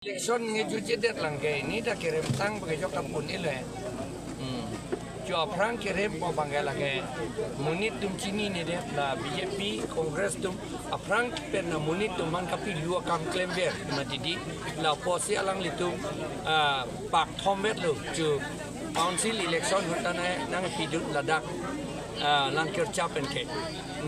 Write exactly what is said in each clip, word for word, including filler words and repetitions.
Election nge jujedet lang ke, ini ta kerem tang bagi jok ta pun ile. Hmm. Jo aphrang kerem po bangke lake monit atum chininedet, la B J P, Congress atum aphrang pen na monit atum man kapilu akam klemver mati di, lapusi alanglitum, ah, pak thomvet lo jo council election ahut ta nangpidun ladak, ah, Langkircha pen ke.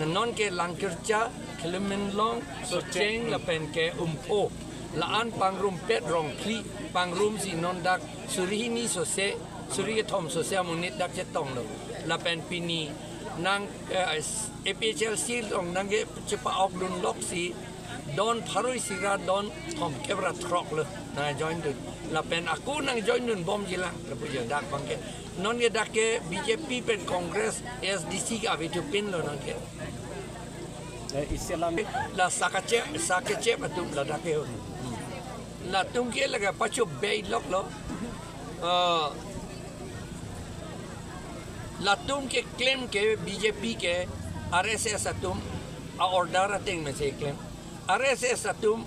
Non ke Langkircha, Khiliminlong, Socheng lapen ke Umpho, la-an pangrumpet rong phli, pangrumsi non dak suri hini sose, suri kethom sose amonit dak chetonglo. Lapen pini nang, eh, A P H L C along nangkechepa-okdun loksi don pharo isi ra don thomkep ra throk lo nangjoindun. Lapen ako nangjoindun bomji lang, lapu jo dak bangke. Non ke dak ke B J P pen Congress, A S D C ke ave thupinlo non ke. Eh, isi alam. La sakachep, sakachep atum ladak ke ho. Latum ke lake pachobei loklo. Ah, latum keklem ke B J P ke R S S atum a-order ateng mese klem. R S S atum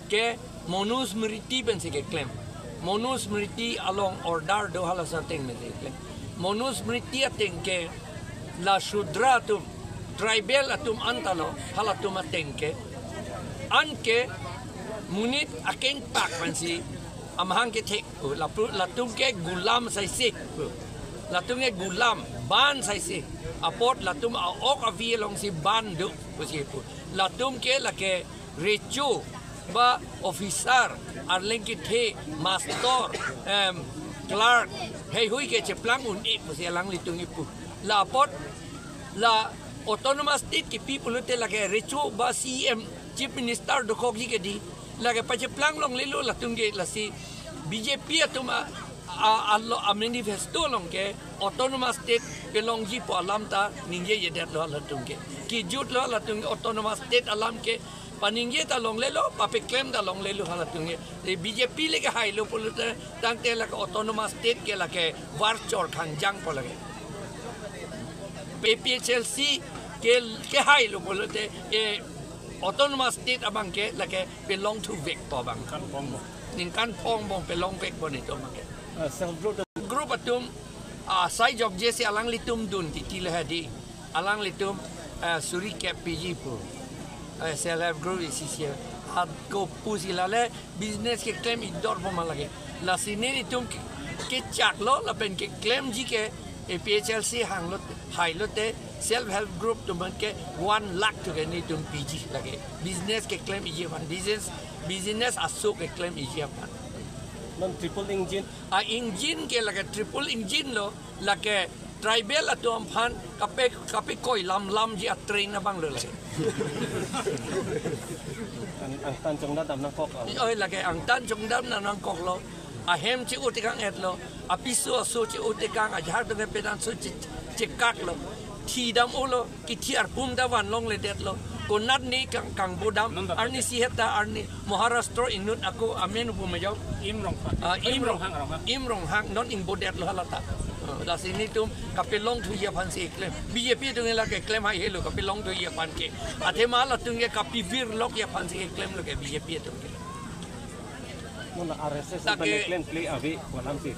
ke Manusmriti pensi keklem. Manusmriti along order do, halaso ateng mese klem. Manusmriti ateng ke la Shudra atum, tribal atum anta lo, halatum ateng ke. Anke monit akengpak pensi amahang kethek, lapu-, latum ke gulam saisi, latum ke gulam, ban saisi. Apot latum a-ok avi alongsi ban do pusi pu. Latum ke lake recho ba officer, arleng kethe, master, em, clerk, heihui ke cheplang un-e pusi alanglitum kipu. La apot la autonomous state kipi pulote lake recho ba C E M, chief minister dokokji ke di, lake pacheplang longlelo latum ke. Lasi B J P atum a, a, alo, a-manifesto along ke autonomous state pelongji pu alam ta ningjejedetlo latum ke. Kijutlo latum ke autonomous state alam ke, paningje ta longlelo, papeklem ta longlelo halatum ke. Te B J P le kehailo pulote tangte lake autonomous state ke lake varchor khangjang po lake. A P H L C ke, kehailo pulote, eh, autonomous state abang ke lake pelongthuvek po abang. Ningkan phong bom. Ningkan phong bom pelongvek po netum abang ke. Ah, self group. Group atum, ah, sai jokje si alanglitum dun titi le hadi. Alanglitum, ah, suri kep piji pu. Ah, self help group isi si. Ako pusi lale business keklem idor po ma lake. Lasi nelitum ke, kechaklo lapen keklemji ke A P H L C hanglo, hailote self help group atum abang ke one lakh to ke netum piji lake. Business keklem iji aphan, business, business aso keklem iji aphan. Non triple engine. A-engine ke lake triple engine lo, lake tribal atum aphan kape, kapekoi lamlamji a-train abang lo lake. Ang, angtan chongdam nangkok lo. Oi, lake angtan chongdam nangkoklo. Ahem che-o tekang-etlo. Apiso aso che-o tekang, ajahak atum ke penan so che, chekaklo. Thi dam-olo, kithi arpum ta vanlongledetlo. Konat ne kang, kangbodam, arnisi heta arni Maharashtra inut ako amen pu ma jo. Im Ronghang. Ah, Im Im Ronghang, Ronghang. Im Ronghang, non ingbodetlo halata. Ah, lasi netum kapelongthuji aphansi keklem. B J P atum lake keklem haihelo kapelongthuji aphan ke. Athema latum ke kapivirlokji aphansi keklemlo ke B J P atum ke. Mona R S S lake, pen klemkle ave pu alamsi.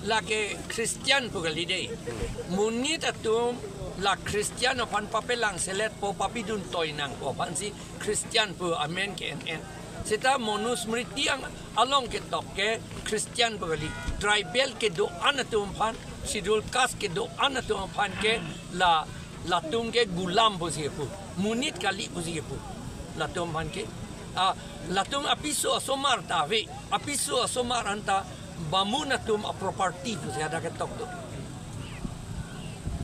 Lake Christian pu kali dei. Monit atum la Christian aphan papelangselet po, papidun toi nang po aphansi Christian pu amen ke-en-en. Seta Manusmriti ang along ketok ke Christian pu kali. Tribal kedo-an atum aphan, schedule caste kedo-an atum aphan ke la, latum ke gulam pusi pu. Monit kali pusi pu. Latum aphan ke. Ah, latum apiso asomar ta ave. Apiso asomar anta bamun atum a-property pusi hadak ketok do.